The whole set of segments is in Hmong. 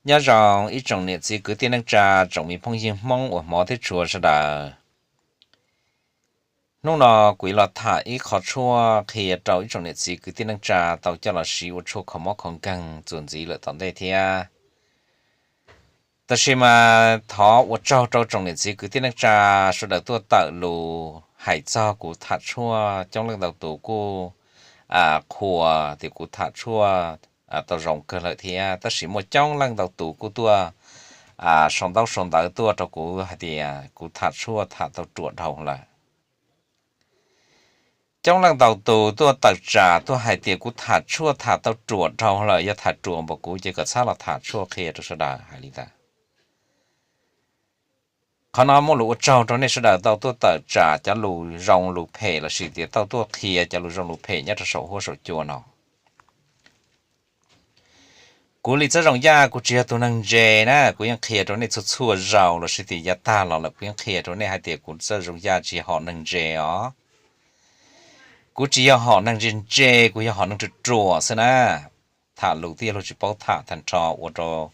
Nyob zoo ib tsoom niam txiv kwv tij neej tsa, tsoom me phooj ywg Hmoob uas hmov thiab tshua sawv daws. Hnub no kuv yuav los tham ib qho tshuaj qhia rau ib tsoom niam txiv kwv tij neej tsa tau coj los siv ua tshuaj kho mob kho nkeeg txuas ntxiv lawm tom ntej thiab. Tab sis mas thov ua tsaug rau tsoom niam txiv kwv tij neej tsa sawv daws tuaj tawm lus hais txog kuv tham tshuaj, coob leej ntau tus kuj qhuas tias kuv tham tshuaj tau zoo kawg lawm thiab, tab sis muaj coob leej ntau tus kuj tuaj sau ntaub sau ntawv tuaj rau kuv hais tias kuv tham tshuaj tham tau ruam dhau lawm. Coob leej ntau tus tuaj tawm tsam tuaj hais tias kuv tham tshuaj tham tau ruam dhau lawm, yog tham ruam npaum kuv ces kom txhob los tham tshuaj qhia rau sawv daws hais li ntawd. Qhov no muaj lus ua tsaug rau nej sawv daws tau tuaj tawm tsam cov lus zoo lus phem lossis tias tau tuaj qhia cov lus zoo lus phem nyob rau saum huab saum cua no. Kuv Lis Txawj Zoo Yaj kuv tsis yog tus neeg ntse na, kuv yeej qhia rau nej txhua txhua zaus lossis tias yav tag los lawm kuv yeej qhia rau nej hais tias kuv Txawj Zoo Yaj tsis yog hom neeg ntse os. Kuv tsis yog hom neeg ntse ntse, kuv yog hom neeg ruam ruam xwb na. Tham lus twb yog luag tsis paub tham tag nrho ua rau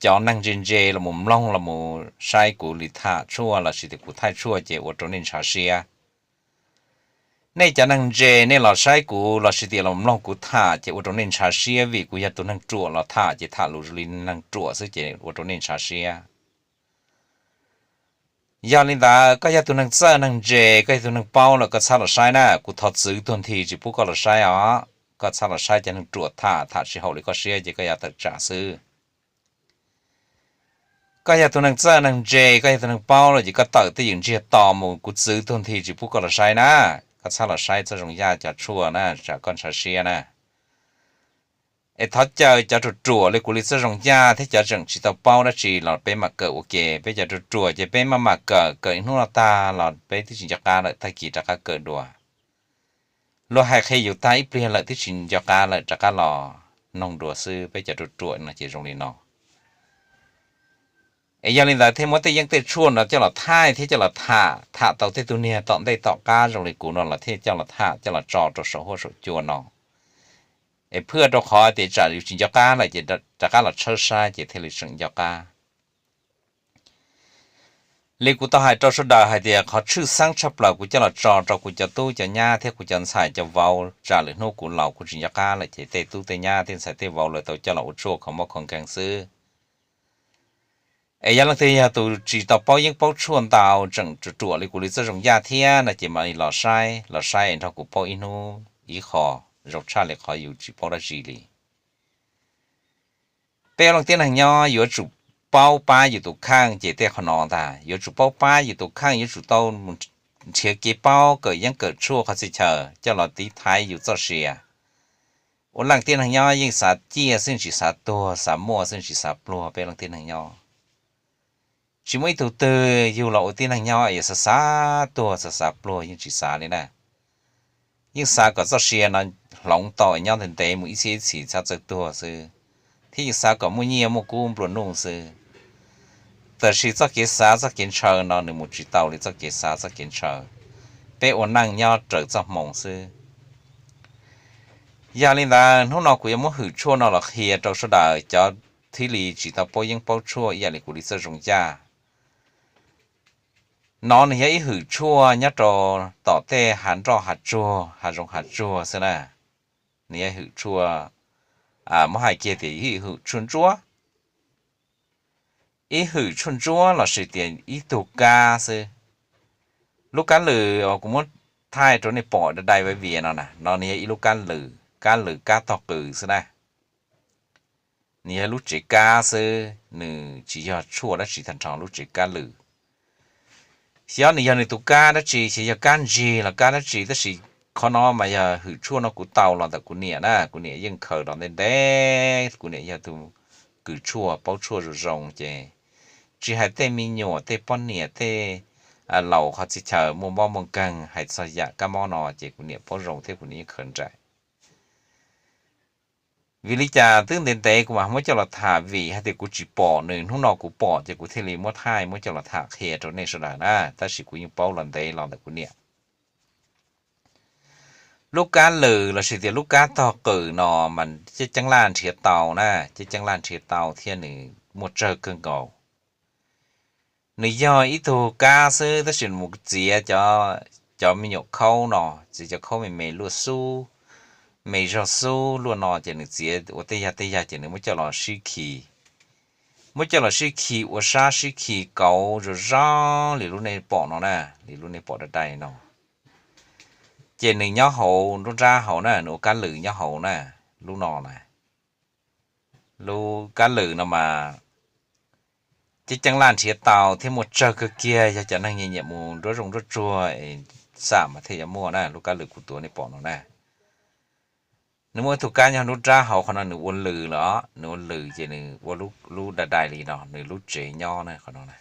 cov neeg ntse ntse los mus mloog los mus saib kuv li tham tshuaj lossis tias kuv thaij tshuaj ces ua rau nej ntshav siab. Nej cov neeg ntse nej los saib kuv lossis tias los mloog kuv tham ces ua rau nej ntshav siab vim kuv yog tus neeg ruam los tham ces tham lus zoo li neeg ruam xwb ces ua rau nej ntshav siab. Yog li ntawd koj yog tus neeg txawj neeg ntse, koj yog tus neeg paub lawm koj txhob los saib na, kuv thov txwv tuag nthi tsis pub koj los saib os. Koj txhob los saib cov neeg ruam tham, tham tsis haum li koj siab ces koj yuav tawm tsam xwb. Koj yog tus neeg txawj neeg ntse, koj yog tus neeg paub lawm ces koj tawm twj ywm ntsiag to mus, kuv txwv tuag nthi tsis pub koj los saib na. Koj txhob los saib Txawj Zoo Yaj cov tshuaj na, tsam koj ntshav siab na. Es thov caw cov ruam ruam li kuv li Txawj Zoo Yaj thiab cov tseem tsis tau paub dab tsi los peb mam kawm ua ke. Peb cov ruam ruam ces peb maj mam kawm, kawm ib hnub no tag los peb twb tsis nco qab lawm, tag kis rov qab kawm dua. Luag hais qhia yus tag ib pliag lawm twb tsis nco qab lawm, rov qab los noog dua xwb. Peb cov ruam ruam no ces zoo li no. Es yog li ntawd thiaj muab tej yeeb tej tshuaj no coj los thaij thiab coj los tham, tham tau tej tug niag tom ntej tom qab zoo li kuv no los thiaj coj los tham coj los tso rau saum huab saum cua no. Es phwj rau qhov tias tsam yus tsis nco qab lawm ces rov qab los tshawb saib ces thiaj li tseem nco qab. Li kuv tau hais rau sawv daws hais tias qhov tshwj xeeb tshaj plaws kuv coj los tso rau kuv cov tub cov nyab thiab kuv cov ntxhais cov vauv tsam lwm hnub kuv laus kuv tsis nco qab lawm ces tej tub tej nyab tej ntxhais tej vauv lawv tau coj los ua tshuaj kho mob kho nkeeg xwb. Es yog leej twg yog tus tsis tau paub yeeb paub tshuaj ntau tseem ruam ruam li kuv li Txawj Zoo Yaj thiab no ces mam li los saib, los saib es nrog kuv paub ib hnub ib qho zoo tshaj li qhov yus tsis paub dab tsi li. Peb ua leej tib neeg nyob yuav tsum paub pab yus tus kheej ces tej qho no ntag, yuav tsum paub pab yus tus kheej, yuav tsum tau mus nrhiav kev paub kawm yeeb kawm tshuaj qhov txhia chaw coj los tiv thaiv yus txoj sia. Ua leej tib neeg nyob yeej xav ciaj xwb tsis xav tuag, xav muaj xwb tsis xav pluag peb leej tib neeg nyob. Tsis muaj ib tug twg yug los ua tib neeg nyob es xav xav tuag xav xav pluag yeej tsis xav li na. Yeej xav kom txoj sia no hloov tau nyob ntev ntev mus ib txhiab ib txhis txhob txawj tuag xwb, thiab yeej xav kom muaj nyiaj muaj kub nplua nuj xwb. Tab sis txoj kev xav txoj kev ntshaw no nws mus tsis tau li txoj kev xav txoj kev ntshaw. Peb ua neej nyob raws txoj hmoo xwb. Yog li ntawd hnub no kuv yuav muab hwm tshuaj no los qhia rau sawv daws cov thib li tsis tau paub yeeb paub tshuaj ib yam li kuv li Txawj Zoo Yaj. No nws yog ib hwm tshuaj nyob rau tom tej hav nroj hav tsuag hav zoov hav tsuag xwb na. Nws yog hwm tshuaj, muab hais kiag tias ib hwm tshuaj ntsuab, ib hwm tshuaj ntsuab lossis tias ib tug kab xwb. Lub kab lwm uas kuv muab thaij rau nej pom dai dai vias vias no na, no nws yog ib lub kab lwm, kab lwm kab tog qws xwb na. Nws yog lub tsev kab xwb, nws tsis yog tshuaj dab tsi tag nrho lub tsev kab lwm. Xyov nws yog nws tus kab dab tsi, xyov yog kab ntsig los kab dab tsi, tab sis qhov no mas yog hwm tshuaj no kuv tau los ntawm kuv niam na, kuv niam yeej khaws los ntev ntev, kuv niam yog tus kws tshuaj paub tshuaj zoo zoo ces tsis hais tej me nyuam tej poj niam tej laus qhov txhia chaw muaj mob muaj nkeeg hais txog yam kab mob no ces kuv niam paub zoo thiab kuv niam yeej khaws nraim. Vim li cas twb ntev ntev kuv mam muab coj los tham, vim hais tias kuv tsis pom nws, hnub no kuv pom ces kuv thiaj li muab thaij muab coj los tham qhia rau nej sawv daws na, tab sis kuv yeej paub los ntev los ntawm kuv niam. Lub kab lwm los sis tias lub kab tog qwm no mas ceeb ceeb laj nrhiav tau na, ceeb ceeb laj nrhiav tau thiab nws muaj tsawg kawg nkaus. Nws yog ib tug kab xwb tab sis nws mus txiav cov, cov me nyuam khaub no, txiav cov khaub me me luaj xub, me zog xub luaj no ces nws txiav ua tej yag tej yag ces nws muab coj los sib khi, muab coj los sib khi ua sab sib khi kauv zoo zoo li lub nej pom no na, li lub nej pom dai dai no. Ces nws nyob hauv nruab nrab hauv na, nws ua kab lwm nyob hauv na, lub no na. Lub kab lwm no mas ceeb ceeb laj nrhiav tau thiab muaj tsawg kawg kiag, yog cov neeg nyiam nyiam mus nruab zoov nruab tsuag es xam mas thiaj yuav muaj na, lub kab lwm kuv tuav nej pom no na. Nws muaj ib tug kab nyob nruab nrab hauv qhov no nws ua lws lawm os, nws ua lws ces nws ua lub dai dai li no, nws lub tsev nyob na qhov no na.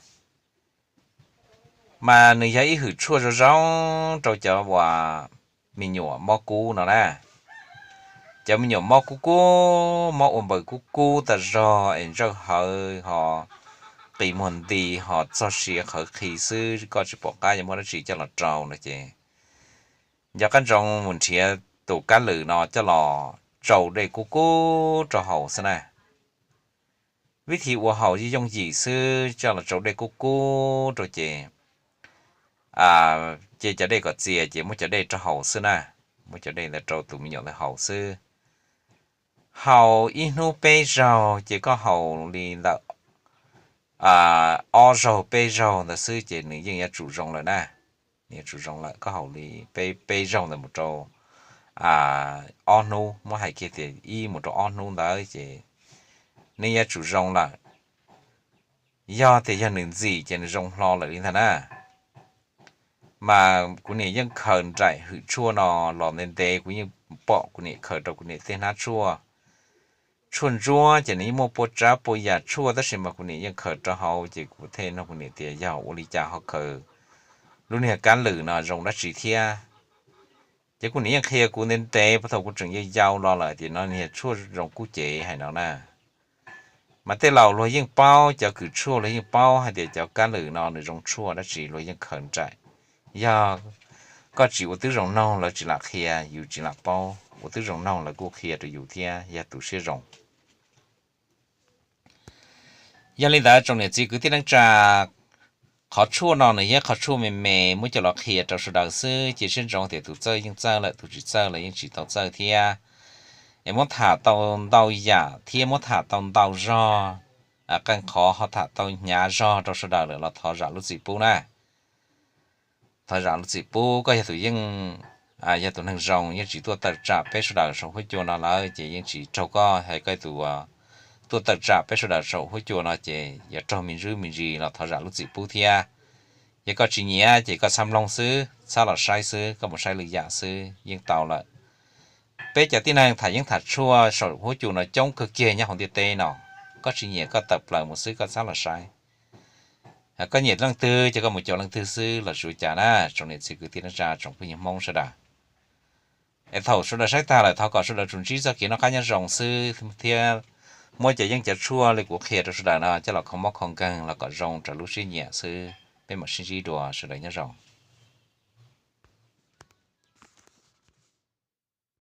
Mas nws yog ib hwm tshuaj zoo zoo rau cov uas me nyuam mob kub no na. Cov me nyuam mob kub kub, mob ua npaws kub kub tas zog es ntsawj hawv ho qis muag nti ho txog sia qhawv qhi xwb, koj tsis pom qab yuav muab dab tsi coj los rau no ces nco qab ntsoov mus nrhiav tus kab lwm no coj los tsau dej kub kub rau haus xwb na. Vib thi ua haus yooj yim xwb, coj los tsau dej kub kub rau ces, ces cov dej kom txias ces muab cov dej rau haus xwb na, muab cov dej ntawd rau tus me nyuam ntawd haus xwb. Haus ib hnub peb zaug ces koj haus li ntawm ob zaug peb zaug ntawd xwb ces nws yeej yuav tsum zoo lawm na. Nws yuav tsum zoo lawm, koj haus li peb, peb zaug ntawd mus rau ob hnub, muab hais kiag tias ib mus rau ob hnub ntawd ces nws yuav tsum zoo lawm. Yog tias yog nws ntxim ces nws zoo hlo lawm li ntag na. Mas kuv niam yeej khaws nraim hwm tshuaj no los ntev ntev, kuv yeej pom kuv niam khaws rau kuv niam tej hnab tshuaj. Tshuaj ntsuab ces nws yeej muaj pua tsab pua yam tshuaj tab sis mas kuv niam yeej khaws rau hauv ces kuv thiaj nug kuv niam tias yog ua li cas ho khaws lub niag kab lwm no zoo dab tsi thiab. Ces kuv niam yeej qhia kuv ntev ntev puag thaum kuv tseem yau yau los lawm tias no niag tshuaj zoo kub cev hais no na. Mas tej laus luag yeej paub, cov kws tshuaj luag yeej paub hais tias cov kab lwm no nws zoo tshuaj dab tsi, luag yeej khaws nraim. Yog koj tsis ua tib zoo noog lawv tsis lam qhia, yus tsis lam paub, ua tib zoo noog lawv kuj qhia rau yus thiab yog tu siab zoo. Yog li ntawd tsoom niam txiv kwv tij neej tsa, qhov tshuaj no nws yog qhov tshuaj me me muab coj los qhia rau sawv daws xwb, cia siab ntsoov tias tus txawj yeej txawj lawm, tus tsis txawj los yeej tsis tau txawj thiab. Es muab tham tau ntau yam thiab muab tham tau ntau zog, qee qhov ho tham tau hnyav zog rau sawv daws lawm los thov zam lub txim pub na. Thov zam lub txim pub, koj yog tus yeej, yog tus neeg zoo yeej tsis tuaj tawm tsam peb sawv daws saum huab cua no lawm ces yeej tsis raug koj hais koj tus tuaj tawm tsam peb sawv daws saum huab cua no ces yog raug me ntsis me ntsis los thov zam lub txim pub thiab. Yog koj tsis nyiam ces koj txhob mloog xwb, txhob los saib xwb, koj mus saib lwm yam xwb yeej tau lawm. Peb cov tib neeg tham yeeb tham tshuaj saum huab cua no coob kawg kiag nyob hauv ntiaj teb no. Koj tsis nyiam koj tawm plaws mus xwb, koj txhob los saib. Koj nyiam leej twg ces koj mus caum leej twg xwb los tsis ua cas na, tsoom niam txiv kwv tij neej tsa tsoom phooj ywg Hmoob sawv daws. Es thaum sawv daws saib tag lawm thov kom sawv daws tsum ntsib txoj kev noj qab nyob zoo xwb thiab muab cov yeeb cov tshuaj li kuv qhia rau sawv daws no coj los kho mob kho nkeeg los kom zoo raws lub siab nyiam xwb. Peb mam sib ntsib dua, sawv daws nyob zoo.